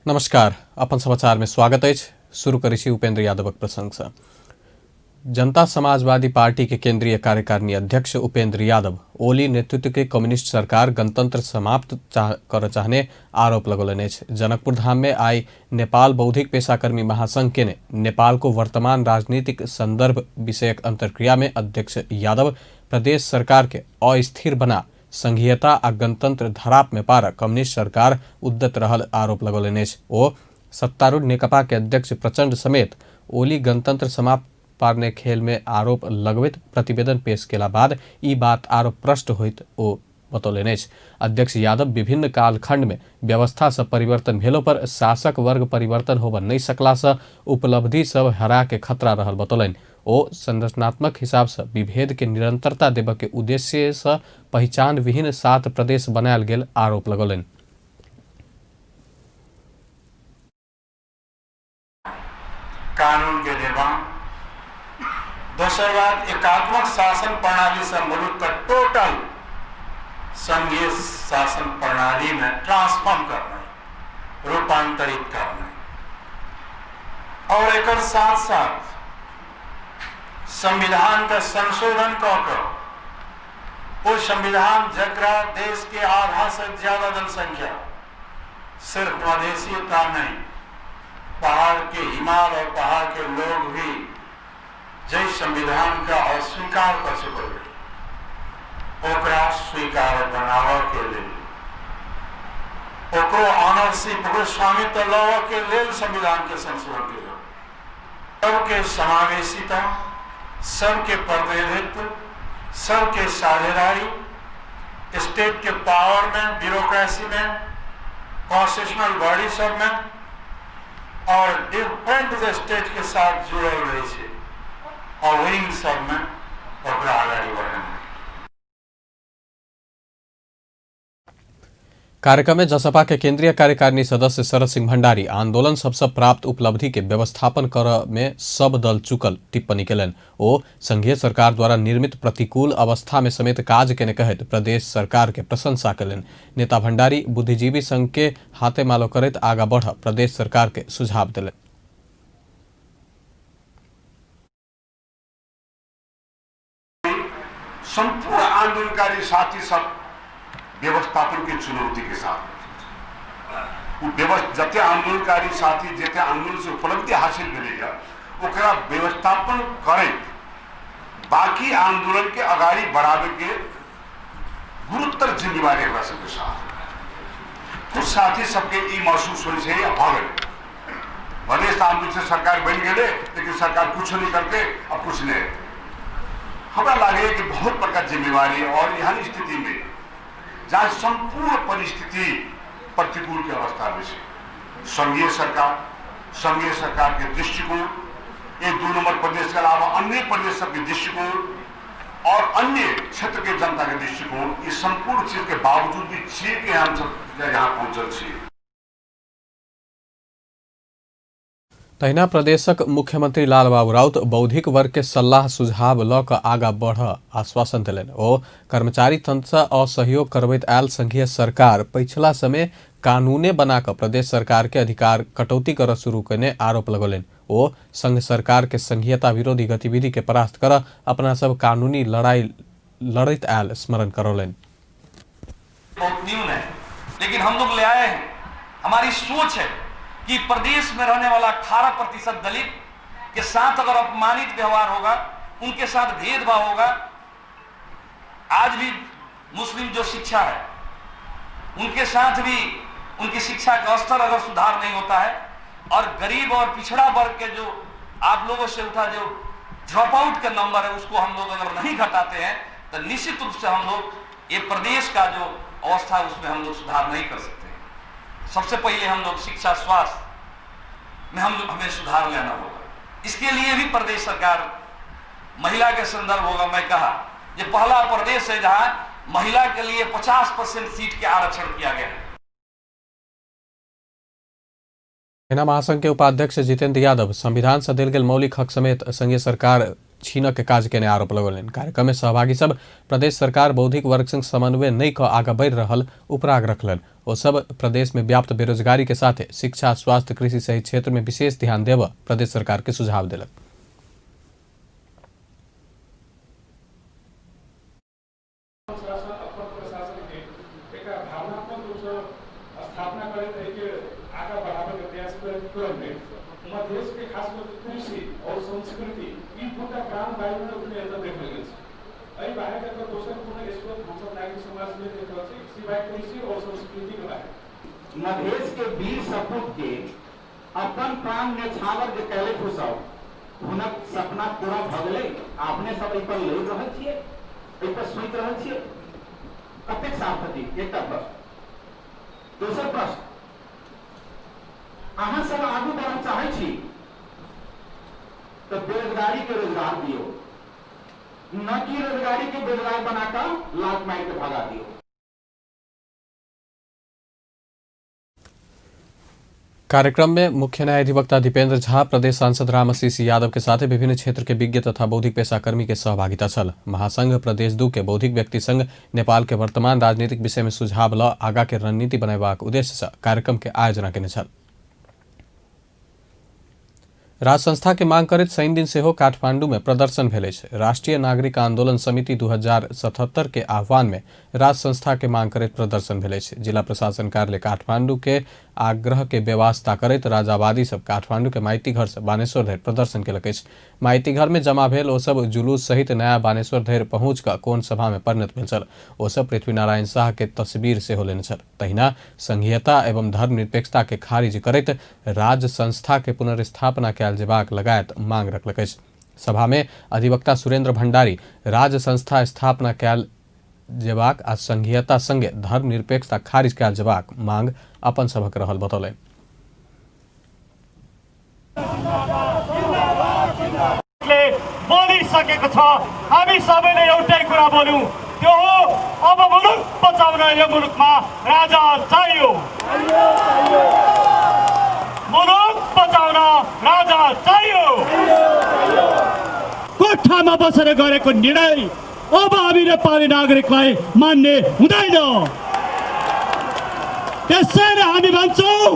नमस्कार, अपन समाचार में स्वागत अछि। शुरू करै छी उपेंद्र यादवक प्रसंग से। जनता समाजवादी पार्टी के केंद्रीय कार्यकारिणी अध्यक्ष उपेंद्र यादव ओली नेतृत्व के कम्युनिस्ट सरकार गणतंत्र समाप्त करऽ चाहने आरोप लगौलनि अछि। जनकपुर धाम में आइ नेपाल बौद्धिक पेशाकर्मी महासंघ के नेपाल को वर्तमान राजनीतिक संदर्भ विषयक अंतर्क्रिया में अध्यक्ष यादव प्रदेश सरकार के अस्थिर बना संघीयता आ गणतंत्र धराप में पार कम्युनिस्ट सरकार उद्यत रहल आरोप लगौलनि अछि। ओ सत्तारूढ़ नेकपा के अध्यक्ष प्रचंड समेत ओली गणतंत्र समाप्त पारने खेल में आरोप लगबैत प्रतिवेदन पेश केला बाद ई बात आरो प्रष्ट होइत ओ बतौलनि अछि। अध्यक्ष यादव विभिन्न कालखंड में व्यवस्था से परिवर्तन भेलो पर शासक वर्ग परिवर्तन होबऽ नहि सकला से उपलब्धि सब हरा के खतरा रहल बतौलनि। ओ संरचनात्मक हिसाब से विभेद के निरंतरता देबऽ के उद्देश्य से पहिचान विहीन 7 प्रदेश बनायल गेल आरोप लगौलनि। कानून के निर्माण, दोसर बात एकात्मक शासन प्रणाली से मुल्क का टोटल संघीय शासन प्रणाली में ट्रांसफॉर्म करना, रूपांतरित करना, और एक साथ साथ संविधान का संशोधन कऽ कऽ वो संविधान जकरा देश के आधा से ज्यादा जनसंख्या सिर्फ मधेसी का नहीं, पहाड़ के हिमाल और पहाड़ के लोग भी जै संविधान का अस्वीकार कर चुकल रहे ओकरा स्वीकार बनावऽ के लेल, ओकरो ऑनरशिप, ओकरो स्वामित्व लवऽ के लेल संविधान के संशोधन के जरूरत। सबके समावेशिता, सबके प्रतिनिधित्व, सबके साझेदारी, स्टेट के पावर में, ब्यूरोक्रेसी में, कॉन्स्टिट्यूशनल बॉडी सब में और डिफरेंट जे स्टेट के साथ जुड़ल रहे छै और विंग सब में ओकरा अगाडि बढ़ेनाइ। कार्यक्रम में जसपा के केंद्रीय कार्यकारिणी सदस्य शरद सिंह भंडारी आंदोलन सबसे प्राप्त उपलब्धि के व्यवस्थापन कर में सब दल चुकल टिप्पणी केलनि। ओ संघीय सरकार द्वारा निर्मित प्रतिकूल अवस्था में समेत काज केने कहैत प्रदेश सरकार के प्रशंसा केलनि। नेता भंडारी बुद्धिजीवी संघ के हाथे मालो करैत आगा बढ़ प्रदेश सरकार के सुझाव देलनि। संपूर्ण आंदोलनकारी साथी सब व्यवस्थापन के चुनौती के साथ जते आंदोलनकारी साथी जते आंदोलन से उपलब्धि हासिल भेलैया ओकरा व्यवस्थापन करैत बाकी आंदोलन के अगाडि बढ़ावे के गुरुतर जिम्मेवारी हमरा सबके साथ। कुछ साथी सबके ई महसूस होइ छै आ भऽ गेलै, भले आंदोलन से सरकार बनि गेलै लेकिन सरकार कुछ नहीं करते, अब कुछ नहीं हेतै। हमरा लागैए कि बहुत बड़का जिम्मेवारी और एहन स्थिति में जहाँ संपूर्ण परिस्थिति प्रतिकूल के अवस्था में छै, संघीय सरकार के दृष्टिकोण, एक दू नंबर प्रदेश के अलावा अन्य प्रदेश सबके दृष्टिकोण और अन्य क्षेत्र के जनता के दृष्टिकोण, ये संपूर्ण चीज के बावजूद भी चीर के हम सब यहाँ पहुंचल छी। तहिना प्रदेशक मुख्यमंत्री लालबाबू राउत बौद्धिक वर्ग के सलाह सुझाव लऽ कऽ आगा बढ़ आश्वासन देलनि। ओ कर्मचारी तंत्र सँ असहयोग करबैत आयल संघीय सरकार पछिला समय कानूने बना कऽ प्रदेश सरकार के अधिकार कटौती करऽ शुरू कयने आरोप लगौलनि। ओ संघ सरकार के संघीयता विरोधी गतिविधि के परास्त करऽ अपना सब कानूनी लड़ाई लड़ैत आयल स्मरण करौलनि। बहुत न्यून है, लेकिन हम लोग ले आए हैं। हमारी सोच है कि प्रदेश में रहने वाला 18% दलित के साथ अगर अपमानित व्यवहार होगा, उनके साथ भेदभाव होगा। आज भी मुस्लिम जो शिक्षा है उनके साथ भी उनकी शिक्षा का स्तर अगर सुधार नहीं होता है, और गरीब और पिछड़ा वर्ग के जो आप लोगों से उठा जो ड्रॉप आउट का नंबर है उसको हम लोग अगर नहीं घटाते हैं तो निश्चित रूप से हम लोग ये प्रदेश का जो अवस्था है उसमें हम लोग सुधार नहीं कर सकते हैं। सबसे पहले हम लोग शिक्षा स्वास्थ्य में हमें सुधार लाना होगा। इसके लिए भी प्रदेश सरकार महिला के संदर्भ होगा, मैं कहा ये पहला प्रदेश है जहां महिला के लिए 50% सीट के आरक्षण किया गया है। सेना महासंघ के उपाध्यक्ष जितेंद्र यादव संविधान से देल गेल मौलिक हक समेत संघीय सरकार छीनक के काज केने आरोप लगौलनि। कार्यक्रम में सहभागी सब प्रदेश सरकार बौद्धिक वर्ग संग समन्वय नहि कऽ आगा बढ़ि रहल उपराग रखलनि। ओ सब प्रदेश में व्याप्त बेरोजगारी के साथे शिक्षा, स्वास्थ्य, कृषि सहित क्षेत्र में विशेष ध्यान देबऽ प्रदेश सरकार के सुझाव देलक। शासन अपन प्रशासनके एकरा भावनात्मक रूपसँ स्थापना करैत एहिके आगाँ बढ़ाबैके प्रयास करैत क्रममे मधेशके खास कऽ कृषि आओर संस्कृति ई दूटा प्राणवायुमे अपने एतऽ देखल गेल छै। एहि बाहेक एतऽ दोसर कोनो स्रोत हमसब नागरिक समाज नहि देख रहल छी सिवाय कृषि आओर संस्कृतिके बाहेक। मधेशके वीर सपूतके अपन प्राण न्योछावर जे कयलथि ओ सब, हुनक सपना पूरा भऽ गेलै आ अपने सब एहिपर लड़ि रहल छियै, एहिपर सोचि रहल छियै। कतेक सार्थक ई? एकटा प्रश्न। दोसर प्रश्न, अहाँ सब आगू बढ़ऽ चाहै छी तऽ बेरोजगारीके रोजगार दियौ, न कि रोजगारीके बेरोजगार बना कऽ लात मारि कऽ भगा दियौ। कार्यक्रम में मुख्य न्यायाधिवक्ता दीपेंद्र झा, प्रदेश सांसद रामआशीष यादव के साथ विभिन्न क्षेत्र के विज्ञ तथा बौद्धिक पेशाकर्मी के सहभागिता छल। महासंघ प्रदेश 2 के बौद्धिक व्यक्ति संघ नेपाल के वर्तमान राजनीतिक विषय में सुझाव ल आगा के रणनीति बनेबाक उद्देश्य से कार्यक्रम के आयोजना केने छल। राज संस्था के मांग करैत शनि दिन सेहो काठमांडू में प्रदर्शन भेल अछि। राष्ट्रीय नागरिक आंदोलन समिति 2077 के आह्वान में राज संस्था के मांग करैत प्रदर्शन भेल अछि। जिला प्रशासन कार्यालय काठमांडू के आग्रह के बेवास्ता करैत राजावादी सब काठमांडू के माइती घर से बानेश्वर धरि प्रदर्शन केलक अछि। माइती घर में जमा भेल ओ सब जुलूस सहित नया बानेश्वर धरि पहुंच कऽ कोण सभा में परिणत भेल छल। ओ सब पृथ्वीनारायण शाह के तस्वीर सेहो लेने छल। तहिना संघीयता एवं धर्मनिरपेक्षता के खारिज करैत राज्य संस्था के पुनर्स्थापना कयल जेबाक लगायत मांग रखलक अछि। सभा में अधिवक्ता सुरेंद्र भंडारी राज्य संस्था स्थापना कयल जेबाक आ संघीयता संगे धर्मनिरपेक्षता खारिज कयल जेबाक मांग अपन सभक रहल बतौलनि। बोलिसकेको छ। हामी सबैले एउटै कुरा बोल्यौँ, त्यो हो अब मुलुक बचाउन यो मुलुकमा राजा चाहियो, मुलुक बचाउन राजा चाहियो। कोठामा बसेर गरेको निर्णय अब हामी नेपाली नागरिकलाई मान्ने हुँदैन। त्यसैले हामी भन्छौँ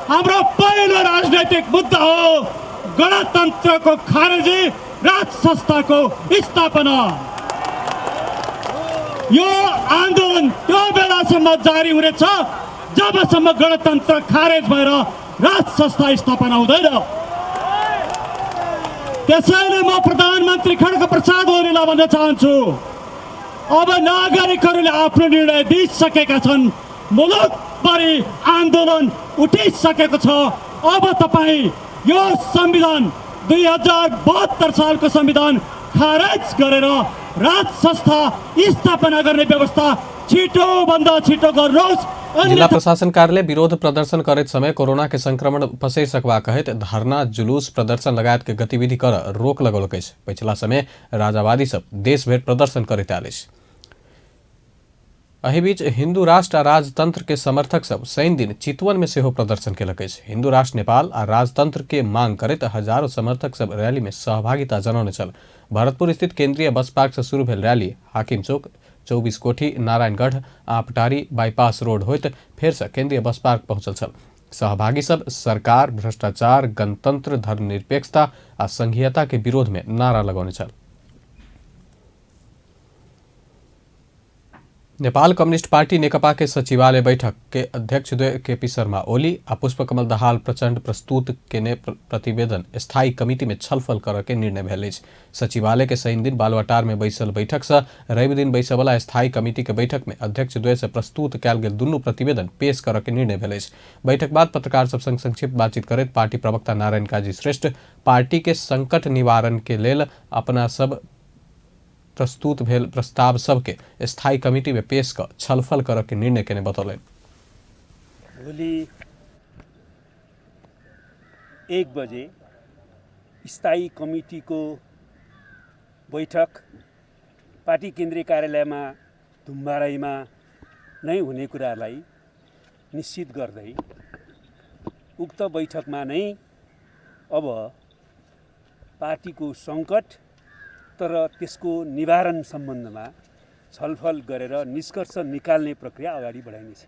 हाम्रो पहिलो राजनैतिक मुद्दा हो गणतन्त्रको खारेजी, राज संस्थाको स्थापना। यो आन्दोलन त्यो बेलासम्म जारी हुनेछ जबसम्म गणतन्त्र खारेज भएर राज संस्था स्थापना हुँदैन। त्यसैले म प्रधानमन्त्री खड्ग प्रसाद ओलीलाई भन्न चाहन्छु, अब नागरिकहरूले आफ्नो निर्णय दिइसकेका छन्, मुलुकभरि आन्दोलन उठिसकेको छ। अब तपाईँ यो संविधान 2072 सालको संविधान खारेज गरेर राज संस्था स्थापना गर्ने व्यवस्था छिटोभन्दा छिटो गर्नुहोस्। जिला प्रशासन कार्यालय विरोध प्रदर्शन करैत समय कोरोना के संक्रमण पसरि सकबाक कहैत धरना, जुलूस, प्रदर्शन लगायत के गतिविधि कर रोक लगौलक अछि। पछिला समय राजावादी सब देशभरि प्रदर्शन करैत आयल अछि। एहि बीच हिंदू राष्ट्र आ राजतंत्र के समर्थक सब शनि दिन चितवन में सेहो प्रदर्शन केलक अछि। हिंदू राष्ट्र नेपाल आ राजतंत्र के मांग करैत हजारों समर्थक सब रैली में सहभागिता जनौने छल। भरतपुर स्थित केंद्रीय बस पार्क से शुरू भेल रैली हाकिम चौक, 24 कोठी, नारायणगढ़, आपटारी, बाईपास रोड होइत फेर से केंद्रीय बस पार्क पहुंचल छल। सहभागी सब सरकार, भ्रष्टाचार, गणतंत्र, धर्मनिरपेक्षता आ संघीयता के विरोध में नारा लगौने छल। नेपाल कम्युनिस्ट पार्टी नेकपा के सचिवालय बैठक के अध्यक्ष द्वय केपी शर्मा ओली आ पुष्पकमल दाहाल प्रचण्ड प्रस्तुत केने प्रतिवेदन स्थायी कमिटी में छलफल करऽ के निर्णय भेल अछि। सचिवालय के शनि दिन बालुवाटार में बैसल बैठक से रवि दिन बैसयवला स्थायी कमिटी के बैठक में अध्यक्ष द्वय से प्रस्तुत कयल गेल दुनू प्रतिवेदन पेश करऽ के निर्णय भेल अछि। बैठक बाद पत्रकार सब संग संक्षिप्त बातचीत करैत पार्टी प्रवक्ता नारायण काजी श्रेष्ठ पार्टी के संकट निवारण के लेल अपना सब प्रस्तुत भेल प्रस्ताव सबके स्थायी कमिटी में पेश कऽ छलफल करऽ के निर्णय केने बतौलनि। भोलि 1 बजे स्थायी कमिटीको बैठक पार्टी केन्द्रीय कार्यालयमा धुम्बाराईमा नै हुने कुरालाई निश्चित गर्दै उक्त बैठकमा नै अब पार्टीको सङ्कट तर त्यसको निवारण सम्बन्धमा छलफल गरेर निष्कर्ष निकाल्ने प्रक्रिया अगाडि बढाइनेछ।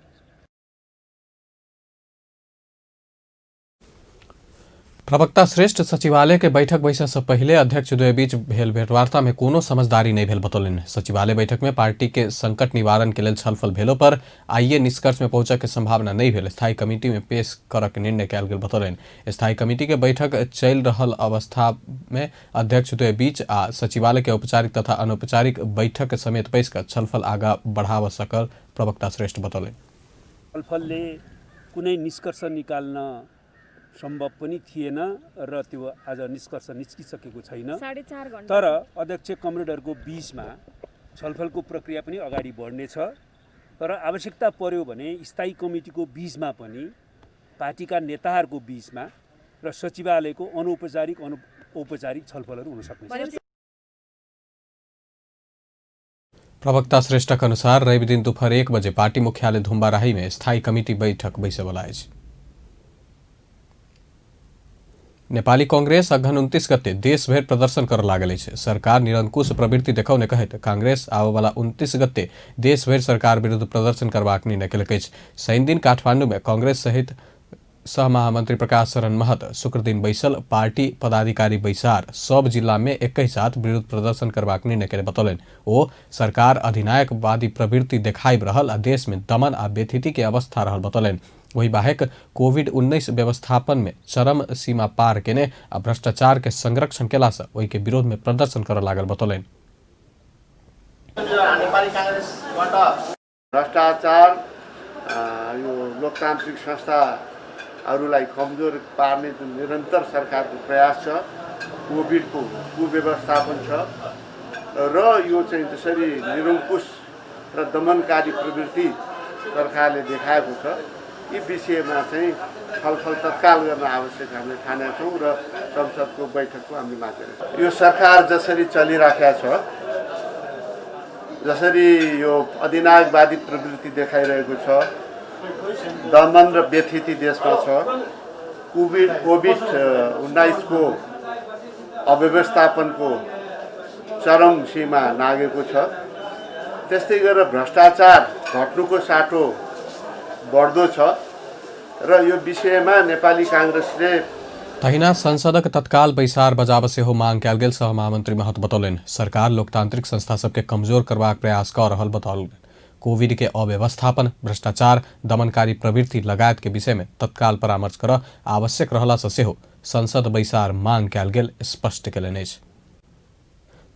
प्रवक्ता श्रेष्ठ सचिवालय के बैठक बैसक से पहिले अध्यक्ष द्वय बीच भेल भेंटवार्ता में कोनो समझदारी नहीं भेल बतौलनि। सचिवालय बैठक में पार्टी के संकट निवारण के लेल छलफल भेलो पर आइए निष्कर्ष में पहुंचय के संभावना नहीं भेल स्थायी कमिटी में पेश करक निर्णय कयल गेल बतौलनि। स्थायी कमिटी के बैठक चलि रहल अवस्था में अध्यक्ष द्वय बीच आ सचिवालय के औपचारिक तथा अनौपचारिक बैठक समेत बैस कऽ छलफल आगा बढ़ाबऽ सकल प्रवक्ता श्रेष्ठ बतौलनि। छलफलले कुनै निष्कर्ष निकाल्न सम्भव पनि थिएन र त्यो आज निष्कर्ष निस्किसकेको छैन। 4.5 घन्टा। तर अध्यक्ष कमरेडहरूको बिचमा छलफलको प्रक्रिया पनि अगाडि बढ्नेछ। तर आवश्यकता पर्यो भने स्थायी कमिटीको बिचमा पनि पार्टीका नेताहरूको बिचमा र सचिवालयको अनौपचारिक औपचारिक छलफलहरू हुन सक्नेछ। प्रवक्ता श्रेष्ठक अनुसार रवि दिन दोपहर 1 बजे पार्टी मुख्यालय धुम्बाराही में स्थायी कमिटी बैठक बैसयवला अछि। नेपाली कांग्रेस अगहन 29 गते देशभरि प्रदर्शन कर लागल अछि। सरकार निरंकुश प्रवृत्ति देखौने कहैत कांग्रेस आबयवला 29 गते देशभरि सरकार विरुद्ध प्रदर्शन करबाक निर्णय केलक अछि। शनिदिन काठमांडू में कांग्रेस सहित सह महामंत्री प्रकाश शरण महत शुक्रदिन बैसल पार्टी पदाधिकारी बैसार सब जिला में एकहि साथ विरोध प्रदर्शन करबाक निर्णय केने बतौलनि। ओ सरकार अधिनायकवादी प्रवृत्ति देखाबि रहल आ देश में दमन आ बेथिति के अवस्था रहल बतौलनि। वही बाहेक कोविड-19 व्यवस्थापन में चरम सीमा पार केने आ भ्रष्टाचार के संरक्षण केला से ओहि के विरोध में प्रदर्शन करऽ लागल बतौलनि। नेपाली कांग्रेसबाट भ्रष्टाचार यो लोकतान्त्रिक संस्थाहरूलाई कमजोर पार्ने जुन निरन्तर सरकारको प्रयास छ, कोभिडको कुव्यवस्थापन छ र यो चाहिँ जसरी निरङ्कुश र दमनकारी प्रवृत्ति सरकारले देखाएको छ, यी विषयमा चाहिँ छलफल तत्काल गर्न आवश्यक हामीले ठानेका छौँ र संसदको बैठकको हामीले माग गरेका छौँ। यो सरकार जसरी चलिराखेको छ, जसरी यो अधिनायकवादी प्रवृत्ति देखाइरहेको छ, दमन र व्यथिति देशमा छ, कोभिड-19 को अव्यवस्थापनको चरम सीमा नाघेको छ, त्यस्तै गरेर भ्रष्टाचार घट्नुको साटो बढ्दो छ र यो विषयमा नेपाली कांग्रेसले तहिना संसदक तत्काल बैसार बजाब सेहो मांग कयल गेल सहमहामंत्री महत बतौलनि। सरकार लोकतांत्रिक संस्था सबके कमजोर करबाक प्रयास कऽ रहल बतौलनि। कोविड के अव्यवस्थापन, भ्रष्टाचार, दमनकारी प्रवृत्ति लगायत के विषय में तत्काल परामर्श करऽ आवश्यक रहला से सेहो संसद बैसार मांग कयल गेल स्पष्ट केलनि अछि।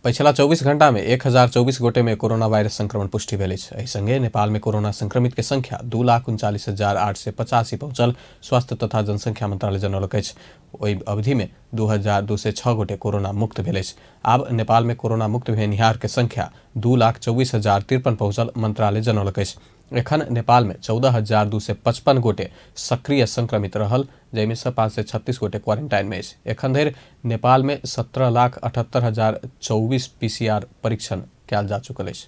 पछिला 24 घंटा में 1024 गोटे में कोरोना वायरस संक्रमण पुष्टि भेल अछि। एहि संगे नेपाल में कोरोना संक्रमित के संख्या 2,39,885 पहुंचल स्वास्थ्य तथा जनसंख्या मंत्रालय जनौलक अछि। ओहि अवधि में 2,206 गोटे कोरोना मुक्त भेल अछि। आब नेपाल में कोरोना मुक्त भेनिहार के संख्या 2,24,053 पहुंचल मंत्रालय जनौलक अछि। एखन नेपाल में 14,255 गोटे सक्रिय संक्रमित रहल, जाहिमे सँ 536 गोटे क्वारेंटाइन में अछि। एखन धरि नेपाल में 17,78,024 पीसीआर परीक्षण कयल जा चुकल अछि।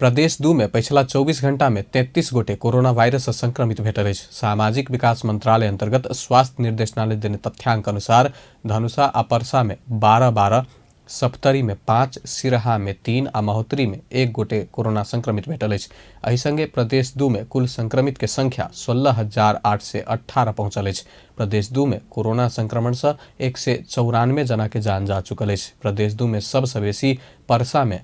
प्रदेश 2 में पछिला 24 घंटा में 33 गोटे कोरोना वायरस से संक्रमित भेटल अछि। सामाजिक विकास मंत्रालय अंतर्गत स्वास्थ्य निर्देशनालय देने तथ्यांक अनुसार धनुषा आ परसा में 12-12, सप्तरी में 5, सिरहा में 3 आ महोत्तरी में 1 गोटे कोरोना संक्रमित भेटल अछि। एहि संगे प्रदेश 2 में कुल संक्रमित के संख्या 16,818 पहुंचल अछि। प्रदेश 2 में कोरोना संक्रमण से 194 जना के जान जा चुकल अछि। प्रदेश 2 में सबसँ बेसी परसा में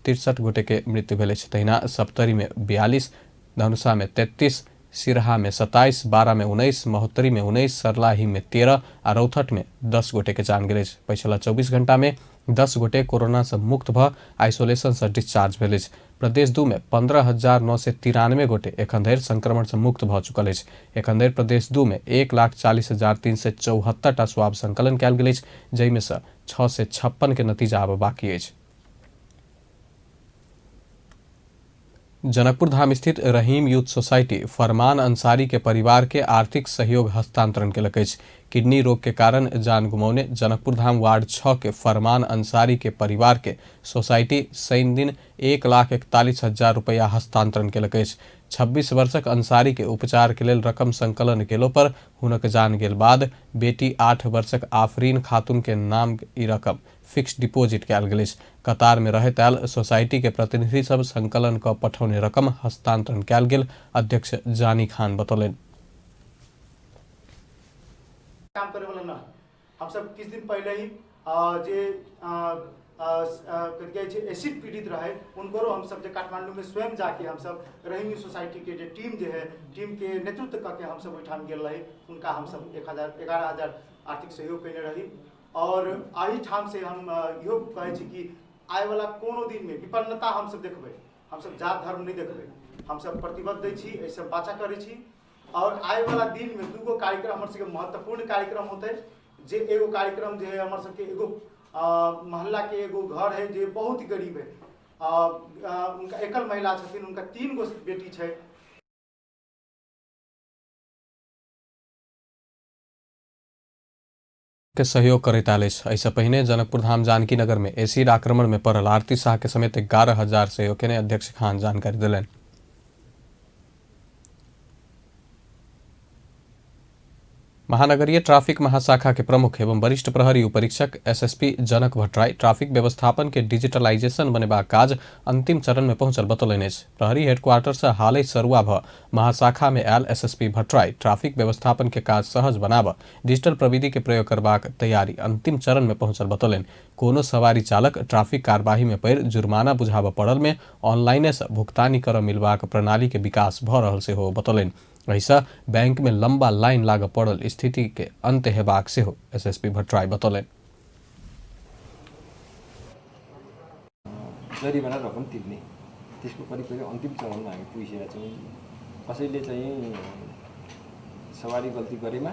63 गोटे के मृत्यु भेल अछि। तहिना सप्तरी में 42, धनुषा में 33, सिरहा में 27, 12 में 19, महोत्तरी में 19, सर्लाही में 13 आ रौथट में 10 गोटे के जान गेल अछि। पछिला 24 घंटा में 10 गोटे कोरोना से मुक्त भऽ आइसोलेशन से डिस्चार्ज भेल अछि। प्रदेश 2 में 15,993 गोटे एखन धरि संक्रमण से मुक्त भऽ चुकल अछि। एखन धरि प्रदेश 2 में 1,40,374 टा स्वाब संकलन कयल गेल अछि, जाहिमे सँ 656 के नतीजा आब बाकी अछि। जनकपुर धाम स्थित रहीम यूथ सोसाइटी फरमान अंसारी के परिवार के आर्थिक सहयोग हस्तांतरण केलक अछि। किडनी रोग के कारण जान गुमौने जनकपुर धाम वार्ड 6 के फरमान अंसारी के परिवार के सोसाइटी शनि दिन 1,41,000 रुपया हस्तांतरण केलक अछि। 26 वर्षक अंसारी के उपचार के लेल रकम संकलन केलो पर हुनक जान गेल बाद बेटी 8 वर्षक आफरीन खातून के नाम ई रकम फिक्स डिपोजिट कयल गेल अछि। कतार में रहैत आयल सोसाइटी के प्रतिनिधि सब संकलन क पठौने रकम हस्तांतरण कयल गेल अध्यक्ष जानी खान बतौलनि। काम करे वाला न हम सब किछु दिन पहले ही जे कथी कहै छै एसिड पीड़ित रहे उनको हम सब जे काठमांडू में स्वयं जाके हम सब रहीमी सोसाइटी के जे टीम जे है टीम के नेतृत्व करके हम सब ओहिठाम गेल रही, उनका हम सब 11,000 आर्थिक सहयोग कयने रही। और एहिठाम से हम इहो कहै छी कि आय वाला कोनो दिन में विपन्नता हम सब देखबै, हम सब जात धर्म नहीं देखबै, हम सब प्रतिबद्ध दै छी, एहिसँ बाचा करै छी। और आय वाला दिन में दूगो कार्यक्रम हमर सबके महत्वपूर्ण कार्यक्रम होते, जे एगो कार्यक्रम जे है हमर सबके एगो मोहल्ला के एगो घर है जे बहुत ही गरीब है, उनका एकल महिला छथिन, उनका 3 गो बेटी छै। के सहयोग करैत आयल अछि। एहिसँ पहिने जनकपुर धाम जानकी नगर में एसिड आक्रमण में पड़ल आरती शाह के समेत 11,000 सहयोग केने अध्यक्ष खान जानकारी देलनि। महानगरीय ट्रैफिक महाशाखा के प्रमुख एवं वरिष्ठ प्रहरी उपरीक्षक एसएसपी जनक भट्टराई ट्रैफिक व्यवस्थापन के डिजिटलाइजेशन बनेबाक काज अंतिम चरण में पहुंचल बतौलनि अछि। प्रहरी हेडक्वार्टर से हालहि सरुआ भ महाशाखा में आयल एसएसपी भट्टराई ट्रैफिक व्यवस्थापन के काज सहज बनाब डिजिटल प्रविधि के प्रयोग करबाक तैयारी अंतिम चरण में पहुंचल बतौलनि। कोनो सवारी चालक ट्रैफिक कार्यवाही में पड़ि जुर्माना बुझाबऽ पड़ल में ऑनलाइने से भुगतानी करऽ मिलबाक प्रणाली के विकास भऽ रहल सेहो बतौलनि। एहिसँ बैंक में लंबा लाइन लागऽ पड़ल स्थिति के अंत हेबाक सेहो एसएसपी भट्टराई बतौलनि। जरिवाना रकम तिर्ने त्यसको करिब करिब अन्तिम चरणमा हामी पुगिसकेका छौँ। कसैले चाहिँ सवारी गल्ती गरेमा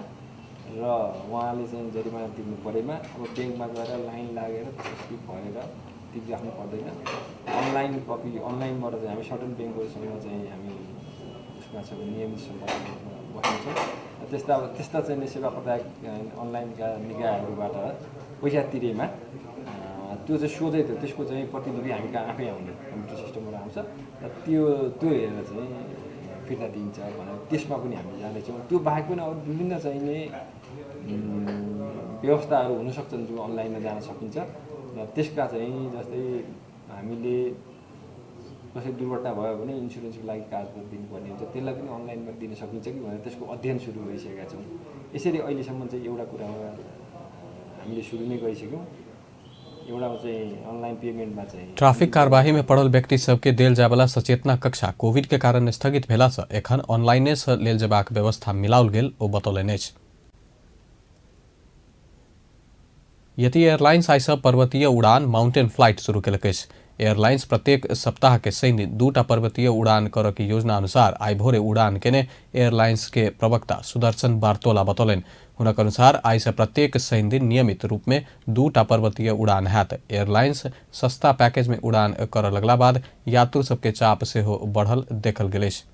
र उहाँले चाहिँ जरिवाना तिर्नु परेमा अब ब्याङ्कमा गएर लाइन लागेर त्यसपछि भरेर तिरिराख्नु पर्दैन। अनलाइन कपी अनलाइनबाट चाहिँ हामी सर्टन ब्याङ्कहरूसँग चाहिँ हामी उसमा छ नियमित सम्पर्कमा बस्नेछौँ। त्यस्ता त्यस्ता चाहिँ सेवा प्रदायक अनलाइनका निकायहरूबाट पैसा तिरेमा त्यो चाहिँ सोझै थियो, त्यसको चाहिँ प्रतिलिपि हामी कहाँ आफै आउने कम्प्युटर सिस्टमबाट आउँछ र त्यो त्यो हेरेर चाहिँ फिर्ता दिन्छ भनेर त्यसमा पनि हामी जाँदैछौँ। त्यो बाहेक पनि अरू विभिन्न चाहिने व्यवस्थाहरू हुन सक्छन् जो अनलाइनमा जान सकिन्छ र त्यसका चाहिँ जस्तै हामीले कसै दुर्घटना भयो भने इन्सुरेन्सको लागि कागजपत्र दिनुपर्ने हुन्छ, त्यसलाई पनि अनलाइनमा दिन सकिन्छ कि भनेर त्यसको अध्ययन सुरु गरिसकेका छौँ। यसरी अहिलेसम्म चाहिँ एउटा कुरामा हामीले सुरु नै गरिसक्यौँ, एउटा चाहिँ अनलाइन पेमेन्टमा चाहिँ। ट्रैफिक कार्यवाही में पड़ल व्यक्ति सबके देल जायवला सचेतना कक्षा कोविड के कारण स्थगित भेला से एखन ऑनलाइने से लेल जेबाक व्यवस्था मिलाओल गेल ओ बतौलनि अछि। यति एयरलाइंस आइ सँ पर्वतीय उड़ान माउंटेन फ्लाइट शुरू केलक अछि। एयरलाइंस प्रत्येक सप्ताह के शनि दिन 2टा पर्वतीय उड़ान करऽ के योजना अनुसार आइ भोरे उड़ान केने एयरलाइंस के प्रवक्ता सुदर्शन बार्तोला बतौलनि। हुनक अनुसार आइ सँ प्रत्येक शनि दिन नियमित रूप में 2टा पर्वतीय उड़ान हैत। एयरलाइंस सस्ता पैकेज में उड़ान करऽ लगला बाद यात्रु सबके चाप सेहो बढ़ल देखल गेल अछि।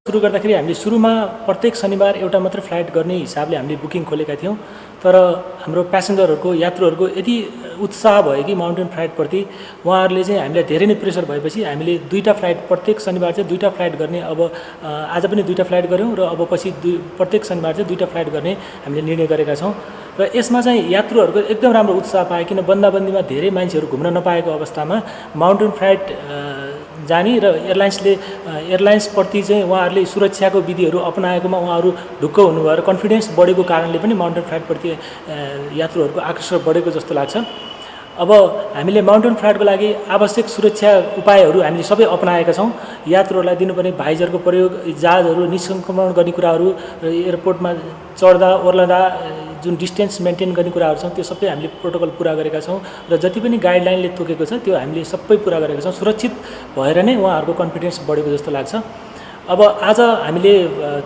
सुरु गर्दाखेरि हामीले सुरुमा प्रत्येक शनिबार एउटा मात्र फ्लाइट गर्ने हिसाबले हामीले बुकिङ खोलेका थियौँ, तर हाम्रो प्यासेन्जरहरूको यात्रुहरूको यति उत्साह भयो कि माउन्टेन फ्लाइटप्रति उहाँहरूले चाहिँ हामीलाई धेरै नै प्रेसर भएपछि हामीले 2टा फ्लाइट प्रत्येक शनिबार चाहिँ 2टा फ्लाइट गर्ने, अब आज पनि 2टा फ्लाइट गऱ्यौँ र अब पछि प्रत्येक शनिबार चाहिँ 2टा फ्लाइट गर्ने हामीले निर्णय गरेका छौँ। र यसमा चाहिँ यात्रुहरूको एकदम राम्रो उत्साह पायो, किन बन्दाबन्दीमा धेरै मान्छेहरू घुम्न नपाएको अवस्थामा माउन्टेन फ्लाइट जाने र एयरलाइन्सप्रति चाहिँ उहाँहरूले सुरक्षाको विधिहरू अपनाएकोमा उहाँहरू ढुक्क हुनुभयो र कन्फिडेन्स बढेको कारणले पनि माउन्टेन फ्लाइटप्रति यात्रुहरूको आकर्षण बढेको जस्तो लाग्छ। अब हामीले माउन्टेन फ्लाइटको लागि आवश्यक सुरक्षा उपायहरू हामीले सबै अपनाएका छौँ। यात्रुहरूलाई दिनुपर्ने भाइजरको प्रयोग, जहाजहरू निसङ्क्रमण गर्ने कुराहरू, एयरपोर्टमा चढ्दा ओर्लँदा जुन डिस्टेन्स मेन्टेन गर्ने कुराहरू छन् त्यो सबै हामीले प्रोटोकल पुरा गरेका छौँ र जति पनि गाइडलाइनले तोकेको छ त्यो हामीले सबै पुरा गरेका छौँ। सुरक्षित भएर नै उहाँहरूको कन्फिडेन्स बढेको जस्तो लाग्छ। अब आज हामीले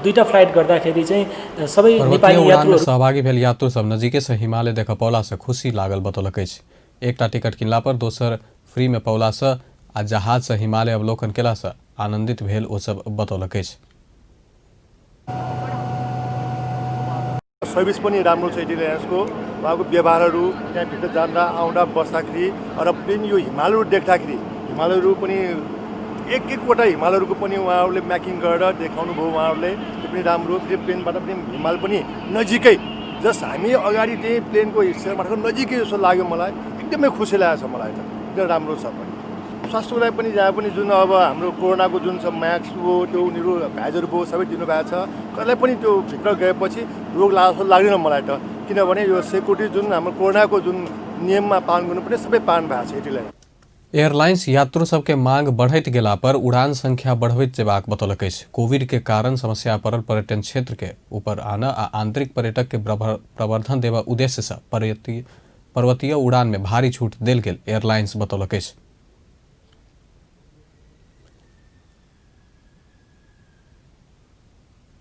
2टा फ्लाइट गर्दाखेरि चाहिँ सबै नेपाली यात्रुहरू सहभागी भेल यात्रु सब नजिके से हिमालय देख पौला से खुशी लागल बतौलक अछि। एकटा टिकट किनला पर दोसर फ्री में पौला से आ जहाज से हिमालय अवलोकन केला से आनंदित भेल ओ सब बतौलक अछि। सर्भिस पनि राम्रो छ यति एयरलाइन्सको, उहाँको व्यवहारहरू त्यहाँभित्र जाँदा आउँदा बस्दाखेरि र पनि यो हिमालहरू देख्दाखेरि हिमालहरू पनि एक एकवटा हिमालहरूको पनि उहाँहरूले म्याकिङ गरेर देखाउनु भयो उहाँहरूले, त्यो पनि राम्रो। फेरि प्लेनबाट पनि हिमाल पनि नजिकै, जस हामी अगाडि त्यही प्लेनको हिसाबबाट नजिकै जस्तो लाग्यो मलाई, एकदमै खुसी लागेको छ मलाई त, एकदम राम्रो छ। पनि स्वास्थ्यको लागि पनि जहाँ पनि जुन अब हाम्रो कोरोनाको जुन छ मास्क भयो, त्यो उनीहरू भ्याजहरू भयो, सबै दिनुभएको छ। कसलाई पनि त्यो भित्र गएपछि रोग लाग्छ जस्तो लाग्दैन मलाई त, किनभने यो सेक्युरिटी जुन हाम्रो कोरोनाको जुन नियममा पालन गर्नुपर्ने सबै पालन भएको छ। यतिलाई एयरलाइंस यात्रु सबके मांग बढ़ैत गेला पर उड़ान संख्या बढ़बैत जेबाक बतौलक अछि। कोविड के कारण समस्या पड़ल पर्यटन क्षेत्र के ऊपर आना आ आंतरिक पर्यटक के प्रवर्धन देबा उद्देश्य से पर्वतीय उड़ान में भारी छूट देल गेल एयरलाइंस बतौलक अछि।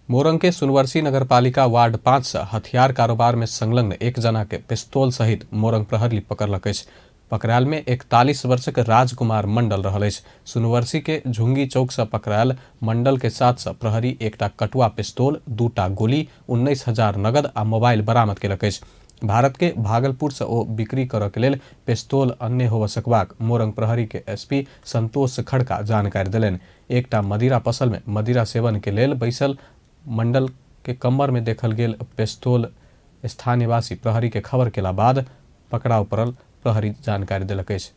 मोरंग के सुनवर्सी नगरपालिका वार्ड 5 से हथियार कारोबार में संलग्न एक जना के पिस्तौल सहित मोरंग प्रहरी पकड़लक अछि। पकड़ायल में 41 वर्षक राजकुमार मंडल रहल अछि। सुनवर्सी के झुंगी चौक से पकड़ायल मंडल के साथ से प्रहरी एकटा कटुआ पिस्तौल, 2टा गोली, 19,000 नगद आ मोबाइल बरामद केलक अछि। भारत के भागलपुर से ओ बिक्री करऽ के लेल पिस्तौल अन्य होबय सकबाक मोरंग प्रहरी के एसपी संतोष खड़का जानकारी देलनि। एकटा मदिरा पसल में मदिरा सेवन के लेल बैसल मंडल के कमर में देखल गेल पिस्तौल स्थानीयवासी प्रहरी के खबर केला बाद पकड़ाव पड़ल प्रहरी जानकारी देलक अछि।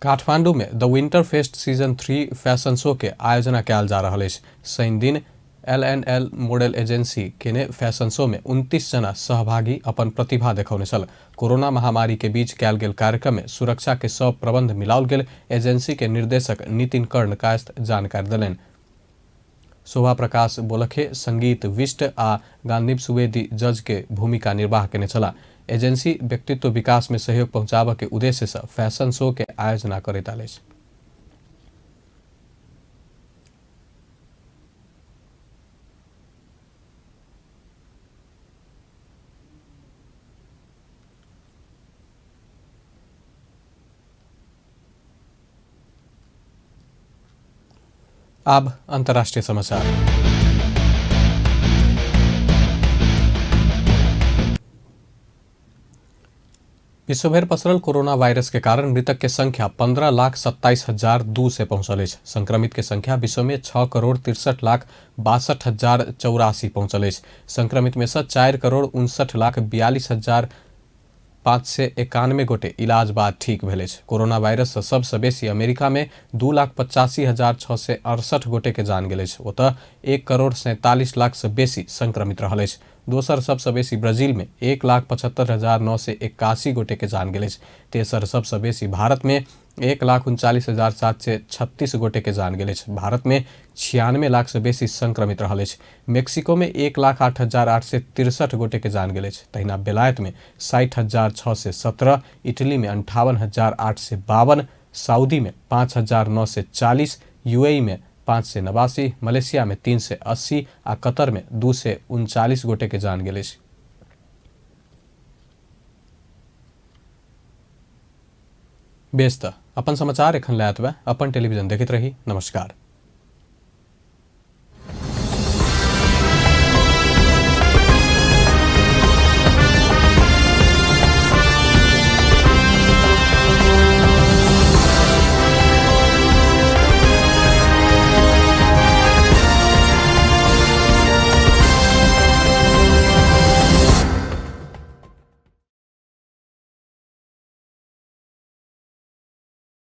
काठमांडू में the winter fest season 3 fashion show के आयोजना कयल जा रहल अछि। शनि दिन एलएनएल मॉडल एजेंसी केने फैशन शो में 29 जना सहभागी अपन प्रतिभा देखौने छल। कोरोना महामारी के बीच कयल गेल कार्यक्रम में सुरक्षा के सब प्रबंध मिलाओल गेल एजेंसी के निर्देशक नितिन कर्ण कायस्थ जानकारी देलनि। शोभा प्रकाश बोलखे, संगीत विष्ट आ गांधीप सुवेदी जज के भूमिका निर्वाह केने छलाह। एजेंसी व्यक्तित्व विकास में सहयोग पहुंचाबऽ के उद्देश्य से फैशन शो के आयोजना करैत आयल अछि। अब अंतर्राष्ट्रीय समाचार। विश्वभरि पसरल कोरोना वायरस के कारण मृतक के संख्या 15,27,002 से पहुंचल अछि। संक्रमित के संख्या विश्व में 6,63,62,084 पहुंचल अछि। संक्रमित में से 4,59,42,591 गोटे इलाज बाद ठीक भेल अछि। कोरोना वायरस से सबसँ बेसी अमेरिका में 2,85,668 गोटे के जान गेल अछि। ओतऽ 1,47,00,000 से बेसी संक्रमित रहल अछि। दोसर सबसँ बेसी ब्राजील में 1,75,981 गोटे के जान गेल अछि। तेसर सबसँ बेसी भारत में 1,39,736 गोटे के जान गेल अछि। भारत में 96 लाख से बेसी संक्रमित रहल अछि। मेक्सिको में 1,08,863 गोटे के जान गेल अछि। तहिना बेलायत में 60,617, इटली में 58,852, सऊदी में 5,940, यूएई में 589, मलेशिया में 380 आ कतर में 239 गोटे के जान गेल अछि। बेस त अपन समाचार एखन लए एतबे। अपन टेलीविजन देखैत रही। नमस्कार।